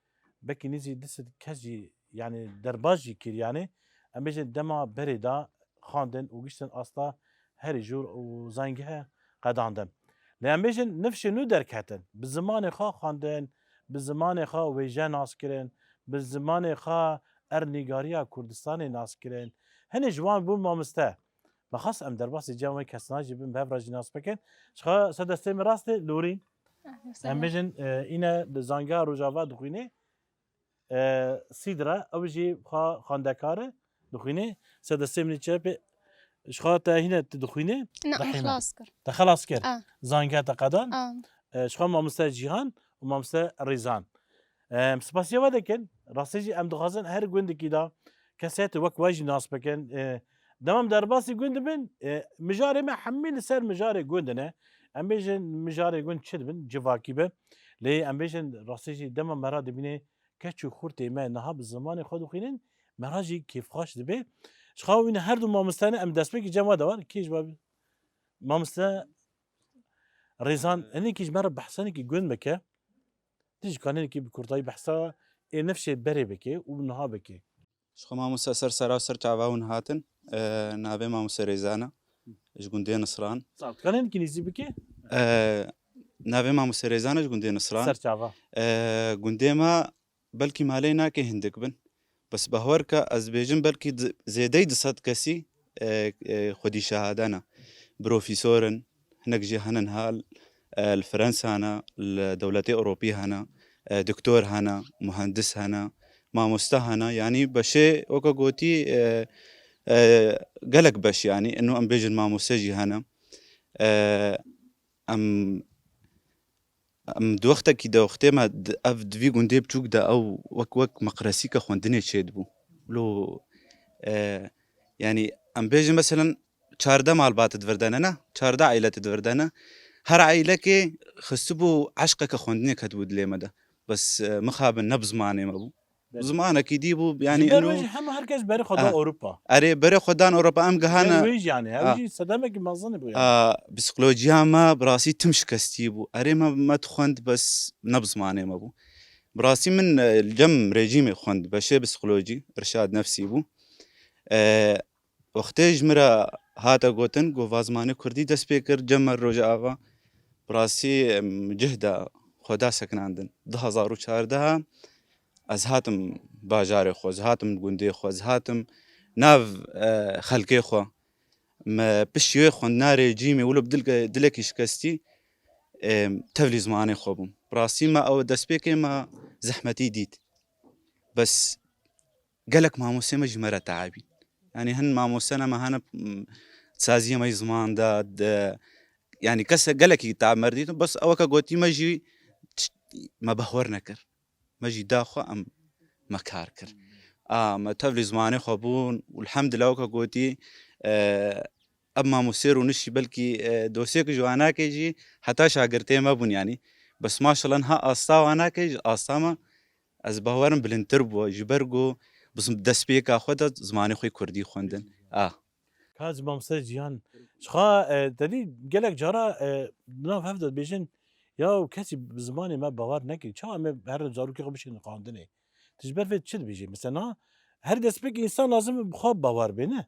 belkî nîzî du sed kes jî, yanî derbas jî kir, yanî em bêjin dema berê de xandin û giştin asta herî jûr û zangehê qedandin. Lê em bêjin nifşê nû derketin, bi zimanê xwe xandin, bi zimanê xwe wêje nas kirin, bi zimanê xwe ernîgariya Kurdistanê nas kirin. Hinê ji wan bûn mamoste. Bi xas em derbasî cem wê kesana jî bin, bi hev re jî nas bikin. Ji xwe ser destê min rastê Lorîn. Em bêjin, e, îne li Zangeha Rojava dixwîne. E, Sîdra, ew jî xwe xwendekar e, dixwîne. Ser destê min çepê, ji xwe te hîne tu dixwîne? Na, min Rehîme. Xilas kir. Te xelas kir? A. Zangeha te qedan? A. E, ji xwe mamoste Cîhan û mamoste Rêzan. Em spasiya we dikin. Rastî jî em dixwazin her gundekî de kesê tu wek we jî nas bikin. E, dema em derbasî gund dibin, e, mijarê me hemî li ser mijarê gund ne. Em bêjin mijarê gund çi dibin, civakî be. Lê em bêjin rastî jî dema me re dibîne keç û xurtê me niha bi zimanê xwe dixwînin, me re jî kêfxweş dibe. Ji xwe wîne her du mamoste ne, em destpêkî cem we de wan. Kî ji babî? Mamoste Rêzan, hinekî ji me re behsenekî gund bike. Tu jî kanenekî bi kurtayî behsa ê nifşê berê bike û niha bike. Ji xwe mamoste ser sera û ser çava hûn hatin. E, navê mamoste Rêzan e. Ji gundê Nisran. Sağ ol. Kanenekî nêzî bike? E, navê mamoste Rêzan e, ji gundê Nisran. Ser çava. E, gundê me belkî malê nake hindik bin. Bes bahwer ke ez bêjim belkî di-, zêdey du sed kesî, e, e, xwedî şehade ne. Profîsor in, hinek jî henin hal, e, li Fransa ne, li dewletê Ewropî hene, e, doktor hene, muhendis hene, mamoste hene. Yanî beşê weke gotî, e, e, gelek beş yanî. Ino em bêjin mamoste jî hene. E, em Em di wextekî de wextê me di, ev di vî gundê biçûk de ew wek, wek meqresîke xwendinê çêdibû. Lo, e, yanî em bêjin meselen çardeh malbat di vir de ne, ne? Çardeh eîlet di vir de ne. Her eîlekê xistibû eşqeke xwendinê ketibû dilê me de. Bes, e, mixabin ne bi zimanê me bû. Belê. Zimanekî dî bû, yanî Ji ber ino wê jî hema her kes berê xwe da Ha. Ewropa. Erê, berê xwe dan Ewropa, em Ji ber gihana wê jî yanî, ew Ha. jî sedemekî mezin bû yanî. A, psîkolojiya me bi rastî tim şikestî bû. Erê, me, me dixwend, bes ne bi zimanê me bû. Bi rastî min, e, li cem rejîmê xwend, beşê psîkolojî, irşad nefsî bû. E, Wextê ji min re hate gotin, got, va zimanê kurdî dest pê kir, cem me Rojava. Bi rastî, em, cih de xwe da sekinandin. Du hezar û çardeh ez hatim bajarê xwe, ez hatim gundê xwe, ez hatim nav, e, xelkê xwe. Me piştî wê xwendina rejîmê wilo bi dilke-, dilekî şikestî, em, tevlî zimanê xwe bûm. Bi rastî me ew destpêkê me zehmetî dît. Bes gelek mamostê me ji me re teabîn. Yanî hin mamoste ne me hene, m, saziyê me yî ziman de, de, yanî kese gelekî teab me re dîtin, bes eweke gotî me jî ç-, me behwer nekir. Me jî da xwe, em me kar kir. A, me tevlî zimanê xwe bûn û elhemdulillah weke gotî, e, ev mamostê rûnişî belkî, e, dosyek ji wanakê jî heta şagirtê me bûn yanî. Bes maşallah niha asta wanakê ji asta me ez bawerim bilindtir bû ji ber ku bi zim-, destpêka xwe de zimanê xwe kurdî xwendin. A. Ka ji mamoste Cihan. Ji xwe, e, te dî gelek cara, e, di nav hev de dibêjin, ya kesî bi zimanê me bawer nekir. Çawa em ê her zarokê xwe bişînin xwendinê? Tu ji ber vê çi dibêjî? Mesela niha her destpêkê însan lazim e bi xwe bawer bê, ne?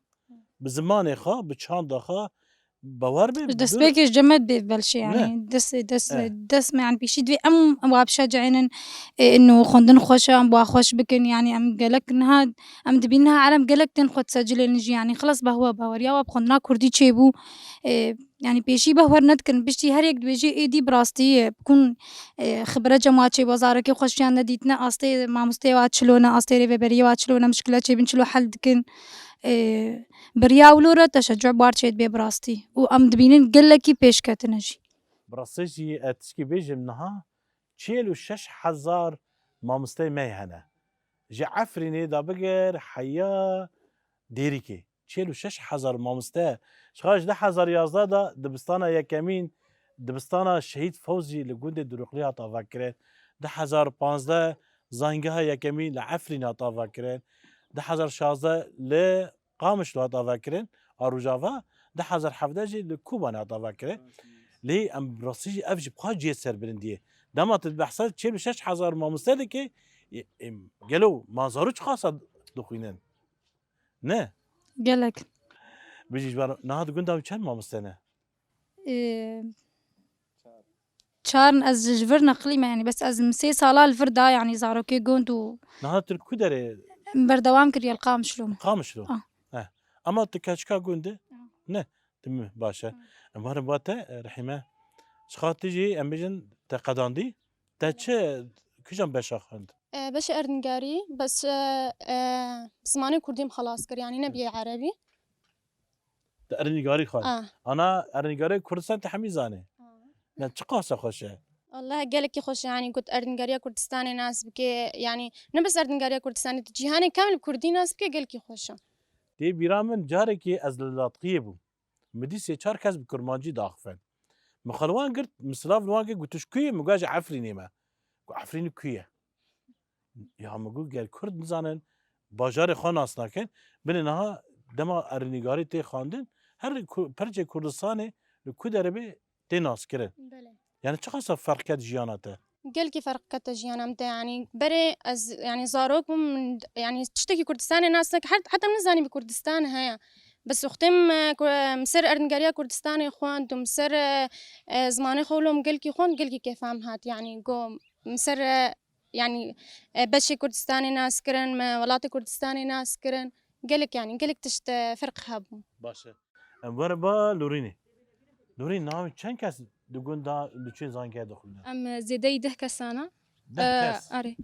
Bi zimanê xwe, bi çanda xwe bawer bê. Ji destpêkê ji cemet bê belşê, yanî dest, dest, dest me, yanî pêşî divê em, em wa bişecihînin, e, ino xwendin xweş e, em wa xweş bikin, yanî em gelek niha, em dibînin niha elem gelek tên xwe disecilên jî, yanî xilas behwe baweriya wa bi xwendina kurdî çêbû, e, yanî pêşî behwer nedikin, piştî her yek dibêjê êdî bi rastî, e, bikun, e, xibrecem wa çêbû, zarokê xwe şiyan nedîtine, astê mamosteyê wa çilo ne, astê rêveberiyê wa çilo ne, mişkile çêbin çilo hel dikin. E, biriya wilo re teşeccû bar çêdibe bi rastî û em dibînin gelekî pêş ketine jî. Bi rastî jî ez tişkî bêjim niha çil û şeş hezar mamosteyê me hene. Ji Efrînê da bigir heya Dêrikê. Çil û şeş hezar mamoste. Ji xwe ji du hezar yazdeh de dibistana yekemîn, dibistana Şehîd Fewzî li gundê Duruqlî hat avakirin. Du hezar panzdeh zangeha yekemîn li Efrîn hat avakirin. Du hezar şazdeh li Qamişlo hat avakirin, a Rojava, du hezar hevdeh jî li Kobanê hat avakirin. Lê em rastî jî ev ji xwe cihê serbilindiyê. Dema tu behsa çil û şeş hezar mamoste dikî, ê, ê, gelo ma zarok çiqasa dixwînin? Ne? Gelek. Bijî ji ber niha di gunda çend mamoste ne? Ê, çar in, ez ji vir neqilî me, yanî bes ez min sê sala li vir da, yanî zarokê gund û Niha tu li ku derê? Berdewam kiriye li Qamişlo me. Qamişlo? Ah. Eh. Ama tu keçika gund e? Ah. Ne. Tu mi baş e. Ah. Em werin ba te, e, Rehîme. Ji xwe tu jî em bêjin te qedandî. Te çi, kîjan beşa xwend? E, beşê erdnîgarî, bes, e, e, zimanê kurdî min xelas kir, yanî nebiye erebî. Te erdnîgarî xwend. Ah. Ana erdnîgarê Kurdistan te hemî zanê. Ah. Ne çiqasa xweş e? Wallahî gelekî xweş e, yanî got erdnîgariya Kurdistanê nas bike, yanî ne bes erdnîgariya Kurdistanê, tu cîhanê kamil bi kurdî nas bike, gelekî xweş e. Tê bîra min carekê ez li Latqiyê bûm. Min dî sê çar kes bi kurmancî diaxifin. Min xwe li wan girt, min silav li wan kir, got, "Tu ji ku yî?" Min got, "Ez ji Efrînê me." Got, "Efrîn ku ye?" Ya min got, "Ger kurd nizanin, bajarê xwe nas nakin, binê niha dema erdnîgarî tê xwendin, her ku-, perçê Kurdistanê li ku derê bê tê naskirin." Belê. Yani çiqasa ferq ket jiyana te? Gelkî ferq kete jiyana min te, yanî berê ez, yanî zarok bûm, min, yanî tiştekî Kurdistanê nas neke, her, heta min nizanî bi Kurdistan heye. Bes wextê min, e, ku, min ser erdnîgariya Kurdistanê xwend û min ser, e, e, zimanê xwe wilo min gelkî xwend, gelkî kêfa min hat, yanî go min ser, e, yanî, e, beşê Kurdistanê nas kirin, min welatê Kurdistanê nas kirin. Gelek, yanî gelek tişt, e, ferq hebû. Baş e. Em were ba Lorînê. Lorîn, niha çend kes di gunda li çi zangehê dixwînin? Em, e, zêdeyî deh kesan e. Deh kes? Erê.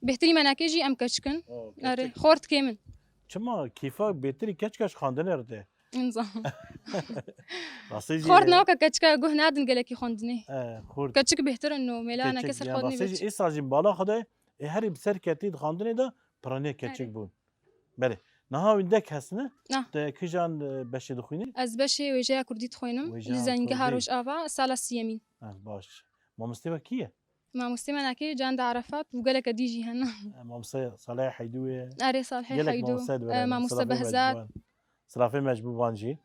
Bêhtirî me nake jî em keçik in. O, erê, keçik. Xort kêm in. Çima kêfa bêhtirî keçika ji xwendinê re tê? Nizam. Rastî jî xort newka keçika guh nadin gelekî xwendinê. E, xort. Keçik bêhtir in û mêla nake ser xwendinê. Rastî jî êsa jî bala xwe de, ê herî bi ser ketî di xwendinê de piraniya keçik bûn. Belê. Niha wî dek hesine? Na. Te kîjan, e, beşê dixwînî? Ez beşê wêjeya kurdî dixwînim. Wêjeya kurdî. Li Zengeha Rojava sala siyemîn. Ha, baş. Mamostê we kî ye? Mamostê me nake Can de Arefat û geleke dî jî hene. E, mamoste Salihê Heydû ye. Erê, Salihê Heydû. Gelek mamoste di vir hene. E, mamoste Behzat. Silafê me ji bo van jî.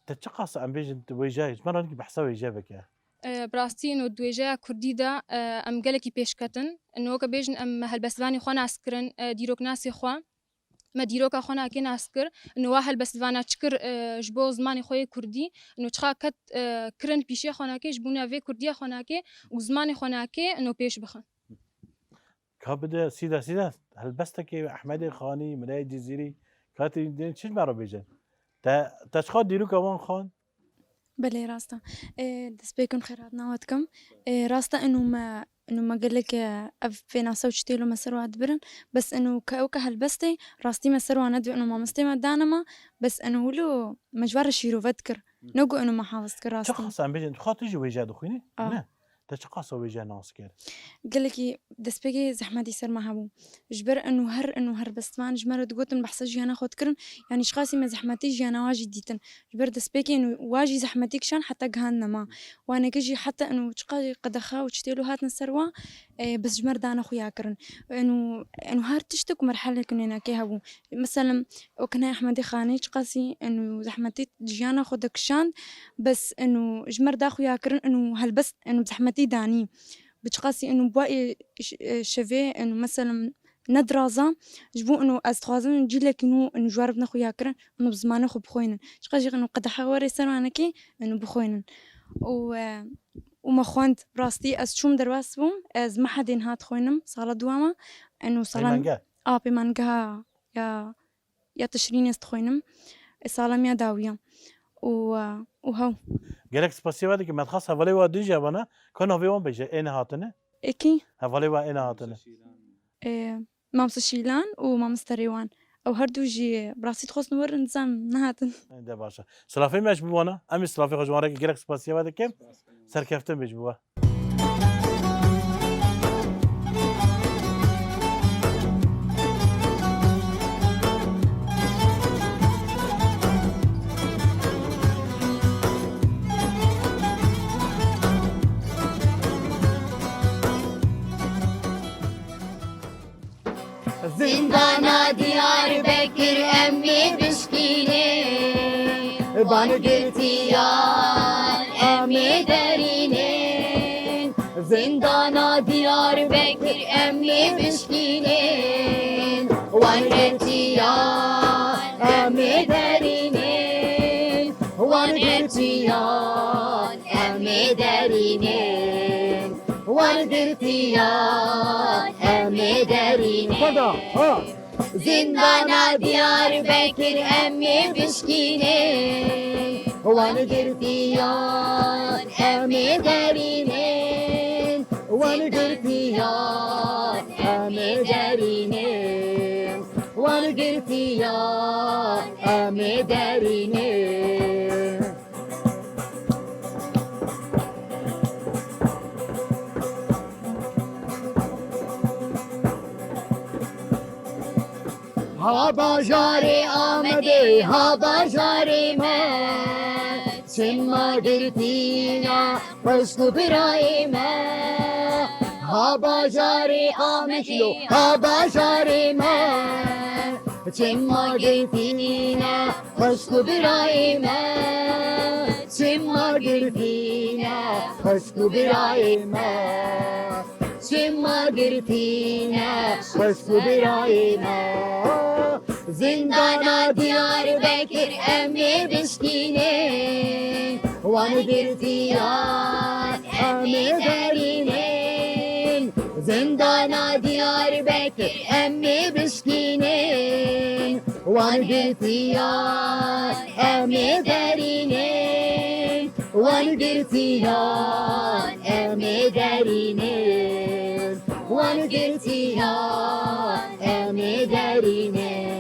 Te çiqas em bêjin tu wêje, ji me re hingî behsa wêje bike. E, bi rastî ino di wêjeya kurdî de, e, em gelekî pêş ketin. Ino weke bêjin em helbestvanê xwe nas kirin, e, dîroknasê xwe. Me dîroka xwe nake nas kir. Ino wa helbestvana çi kir, e, ji bo zimanê xwe yê kurdî. Ino çiqa ket, e, kirin pîşiya xwe nake, ji bona vê kurdiya xwe nake û zimanê xwe nake, ino pêş bixin. Ka bide sîda sîda helbestekê Ehmedê Xanî, Milayê Cizîrî, ka tê dên çi ji me re bêjin? Te, te çiqa dîroka wan xwend? Belê, rast e. Ê, destpêkun xêr hatina we dikim. Ê, rast e, inu me, inu me gelek, e, ev pênase û çitê lo me ser wa dibirin. Bes inu ke ew ke helbestê, rastî me ser wa nedibe, inu mamostê me dane me. Bes inu wilo me ji we re şîrove dikir. Hı. Ne ku inu me hafız dikir rastî. Çiqas em bêjin, tu xwe tu jî wêje dixwînî? A. Ne. Te çiqas wê jê nas kir? Gelekî destpêkê zehmetî ser me hebû. Ji ber eno her, eno helbestvan ji me re digotin behsa jiyana xwe dikirin. Yanî çiqasî me zehmetî jiyana wan jî dîtin. Ji ber destpêkê eno wa jî zehmetî kişan heta gihandine me. Waneke jî heta eno çiqa jî qedexe û çi têlo hatine ser wan, e, bes ji me re dane xuya kirin. Eno, eno her tiştek û merhelek û nênakê hebû. Meselem, wek hinay Ehmedê Xanê çiqasî eno zehmetî jiyana xwe de kişand, bes eno ji me re da xuya kirin, eno helbest, eno bi zehmetî danî. Bi çiqasî eno bi wa ê ş-, e, şevê, eno meselem ne diraza, ji bo eno ez dixwazim cîlekî nû eno ji we re bidine xuya kirin, eno bi zimanê xwe bixwînin. Çiqas jî eno qedexe were ser wanekê, eno bixwînin. Û, e, û me xwend, rastî ez çûm derbas bûm, ez mehedê niha dixwînim, sala dua me, eno sala Peymenge? A, peymangeha ya, ya Tişrînê ez dixwînim. Ê sala me ya dawiya. Û, û hew. Gelek spasiya we dikim. Me dixwest hevalê we din jî hebana. Ka navê wan bêje, ê nehatine? Ê kî? Hevalê we ê nehatine. Ê, Mamoste Şîlan û Mamoste Rêwan. Ew her du jî bi rastî dixwestin werin, dizan nehatin. Ê, de baş e. Silafê me ji bo wana. Em ê silafê xwe ji wan re gelek spasiya we dikim. Serkeftin bê ji bo we. Zindana Diyarbekir em ê bişkînin, wan girtiyan em ê derînin. Zindana Diyarbekir em ê bişkînin, wan girtiyan em ê derînin. Wan girtiyan em ê derînin. Wan girtiyan em ê derînin. Zindana Diyarbekir em ê bişkînin. Wan girtiyan em ê derînin. Wan girtiyan em ê derînin. Wan girtiyan em ê derînin. Ha bajarê Amedê, ha bajarê me, çima girtîna xwişk û birayê me. Ha bajarê Amedê, ha bajarê me, çima girtîna xwişk û birayê me, çima girtîna xwişk û birayê me, çima girtîna xwişk û birayê me. Zindana Diyarbekir em ê bişkînin, wan girtiyan em ê derînin. Zindana Diyarbekir em ê bişkînin. Wan girtiyan em ê derînin, wan girtiyan em ê derînin, wan girtiyan em ê derînin.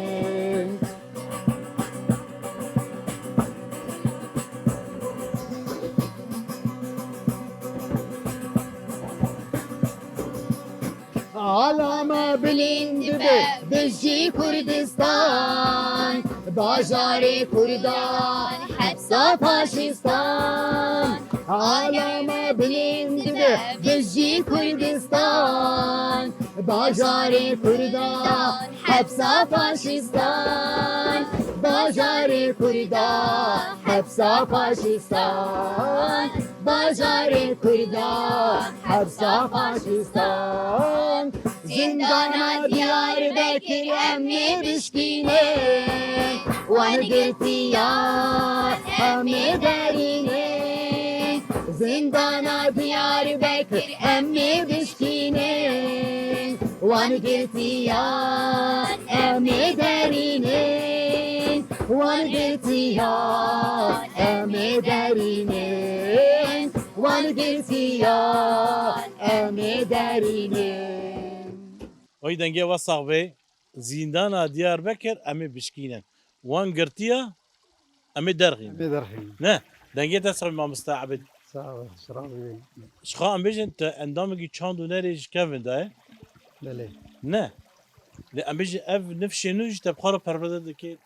Ala me bilind be, bijî Kurdistan, bajarê Kurdan, hepsa faşistan. Ala me bilind be, bijî Kurdistan, bajarê Kurdan, hepsa faşistan. Bajarê Kurdan, hepsa faşistan. Bajarê Kurdan, hepsa faşistan. Zindana Diyarbekir em ê bişkînin, wan girtiyan em ê derînin. Zindana Diyarbekir em ê bişkînin, wan girtiyan em ê derînin. Wan girtiyan em ê derînin, wan girtiyan em ê derînin. Oy, dengê we sax be. Zîndana Diyarbekir em ê bişkînin. Wan girtiya em ê derxînin. Em ê derxînin. Ne, dengê te sax be mamoste Ebid. Sağ ol, sağ ol. Ji xwe em bêjin te endamekî çand û nerê ji kevin de ye? Belê. Ne. Lê em bêjin ev nifşê nû jî te bi xwe re perwerde dike?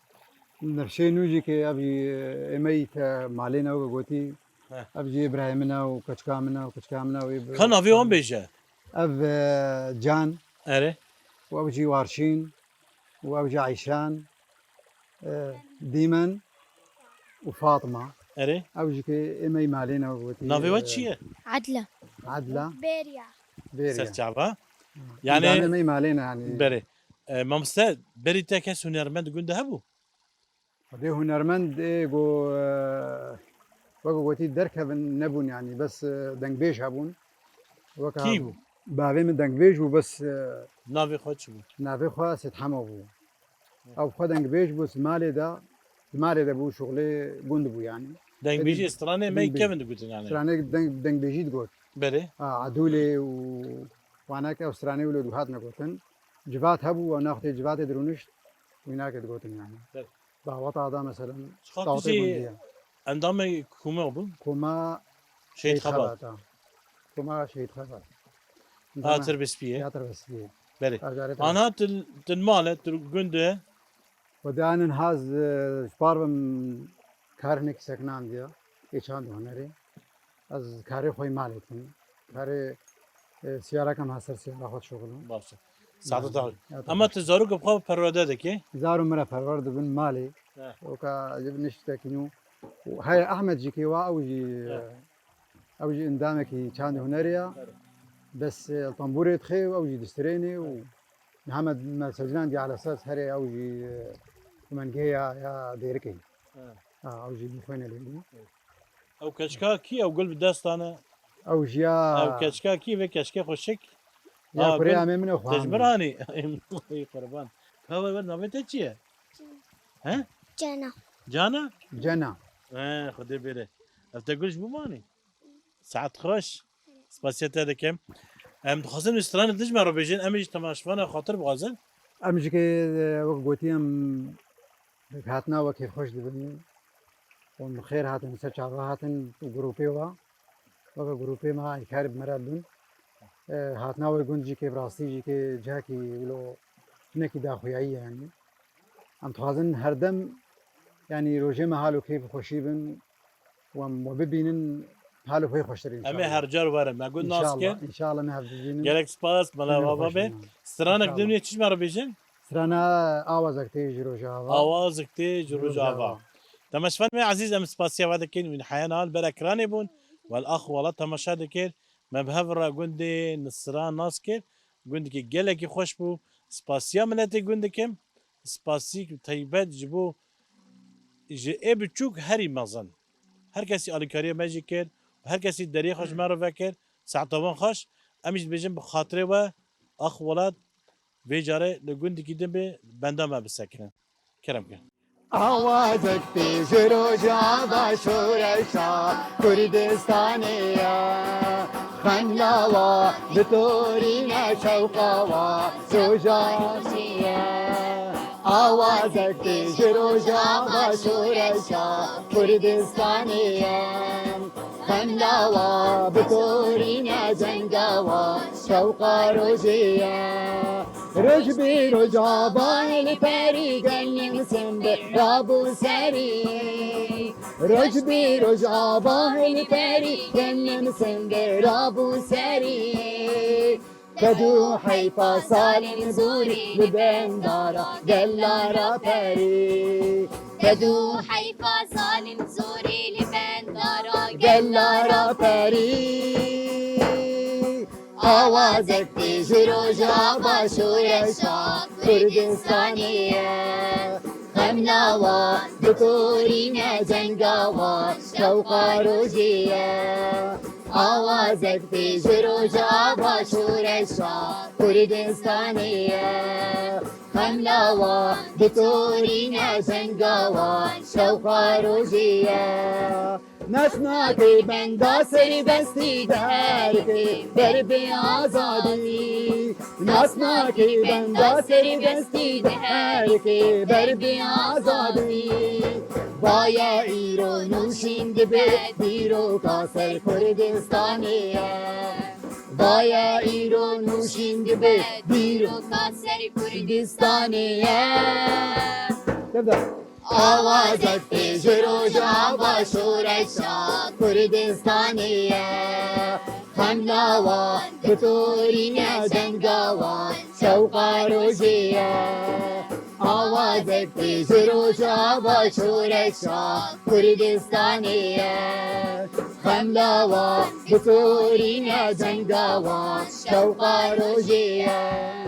Nifşê nû jî ke ev jî, e, êmeyî te malê ne weke gotî. He. Ev jî birayê min e û keçika min e û keçika min e û ê bi- Ka navê wan bêje? Ev, e, Can. Erê. Û ew jî Warşîn. Û ew jî Eyşan. E, Dîmen û Fatma. Erê. Ew jî ke êmeyî malê ne weke gotî. Navê we çi ye? Adla. Adla. Bêriya. Bêriya. Serçava. Ha. Yani navê me malê ne yani. Berê. E, mamoste, berî te kes hunermend gund de hebû? Xwedê hunermend ê go, e, weke gotî derkevin nebûn yani, bes, e, dengbêj hebûn. Weke Kî bû? Bavê min dengbêj bû, bes, e, Navê xwe çi bû? Navê xwe Sêd Hemo bû. Ew xwe dengbêj bû, di malê de, di malê de bû, şuxlê gund bû yani. Dengbêjî stranê me Dengbêj. Kevin digutin yani. Stranê deng-, dengbêjî digot. Berê. Ha, Edûlê û wanek ew stranê wilo dihatine gotin. Civat hebû, ew naxtê civatê dirûnişt, wînakê digotin yani. Berê. Daweta da mesela. Çiqas tu jî endamê koma bû? Koma Şehîd Xebat. Xebat, ha. Koma Şehîd Xebat. Ha, Tirbespiyê. Ya Tirbespiyê. Berê. Ana tu, tu li mal e, tu gund e? Xwedê anin haz, e, ji par bim kar hinekî sekinandiya, ê çand û hunerê. Ez karê xwe yê malê dikim. Karê, e, siyara kem ha ser siyara xwe dişuxulum. Baş e. Saeta te xweş. Ya te xweş. Ama tu zarok bi xwe perwerde dikî? Zarok min re perwer dibin malê. He. Oka ecib niştekî nû. Û heye Ehmed jî kê wa ew jî, He. Ew jî endamekî çandê hunerê ya. He. Bes, e, tembûrê dixê û ew jî distrênê û He. Niha me, me secilan dî ala esas herê ew jî, e, kumengehê ya, ya Dêrikê. He. Ha, ew jî dixwêne lê. Ew keçika kî? Ew gul bi destan e. Ew jî ya. Ew keçika kî? Vê keçikê xweşik. Ya kurê amê min e xwe. Te ji min anî? Ey qurban. Ka we, we navê te çi ye? He? Cena. Cana? Cena. He, Xwedê bêre. Ev te gul ji bo me anî? Saet xweş. Spasiya te dikim. Em dixwazin stranê din ji me re bêjin, em ê ji temaşevana xatir bixwazin. Em jî ke, e, wek gotî em Bi hatina we kêfxweş dibin û bi xêr hatin, ser çava hatin û grûpê we, weke grûpê me alîkarî bi me re dibin. E, hatina we gund jî kê bi rastî jî kê cihekî wilo hinekî daxuyayî ye yanî. Em dixwazin herdem yanî rojê me hal û kêf û xweşî bin û em we bibînin hal û pey xweştir înşallah. Em ê her car werin. Me gund nas kir. Înşallah, înşallah me hev bibînin. Gelek spas, mela baba be. Stranek dimê çi ji me re bêjin? Strana awazek tê ji Rojava. Awazek tê ji Rojava. Temaşevanê me ezîz, em spasiya we dikin, wî heyana li ber ekranê bûn. Wel ax wela temaşe dikir. Me bi hev re gundê Nisra nas kir. Gundekî gelekî xweş bû. Spasiya miletê gund dikim. Spasîk taybet ji bo ji ê biçûk herî mezin. Her kesî alîkariya me jî kir û her kesî deriyê xwe ji me re vekir. Saeta wan xweş. Em jî dibêjin bi xatirê we, ax welat, vê carê li gundekî din bê benda me bisekinin. Kerem ke. Awazek tê ji Rojava şoreşa Kurdistanê ye. Xemla wa ditorîne şewqa wa Rojavayê ye. Awazek tê ji Rojava şoreşa Kurdistanê ye. Xemla wa bitorîne cenga wa şewqa rojê ye. Roj bi Rojava hilperî, gelê min sinde rabû serî. Roj bi Rojava hilperî, gelê min sinde rabû serî. Bedû heyfa salên zorî li bendara gela raperî. Bedû heyfa salên zorî li bendara gela raperî. Awazek tê ji Rojava şoreşa Kurdistanê ye. Xemla wa ditorîne cenga wa şewqa rojê ye. Awazek tê ji Rojava şoreşa Kurdistanê ye. Xemla wa ditorîne cenga wa şewqa rojê ye. Nas nake benda serbestî, derke ber bi azadî. Nas nake benda serbestî, derke ber bi azadî. Vaya îro nûşîn dibe dîroka ser Kurdistanê ye. Vaya îro nûşîn dibe dîroka ser Kurdistanê ye. Awa zextê ji rojava şoreşa Kurdistanê ye. Xemla wan bitorîne cenga wan şewqa rojê ye. Awa zextê ji rojava şoreşa Kurdistanê ye. Xemla wan bitorîne cenga wan şewqa rojê ye.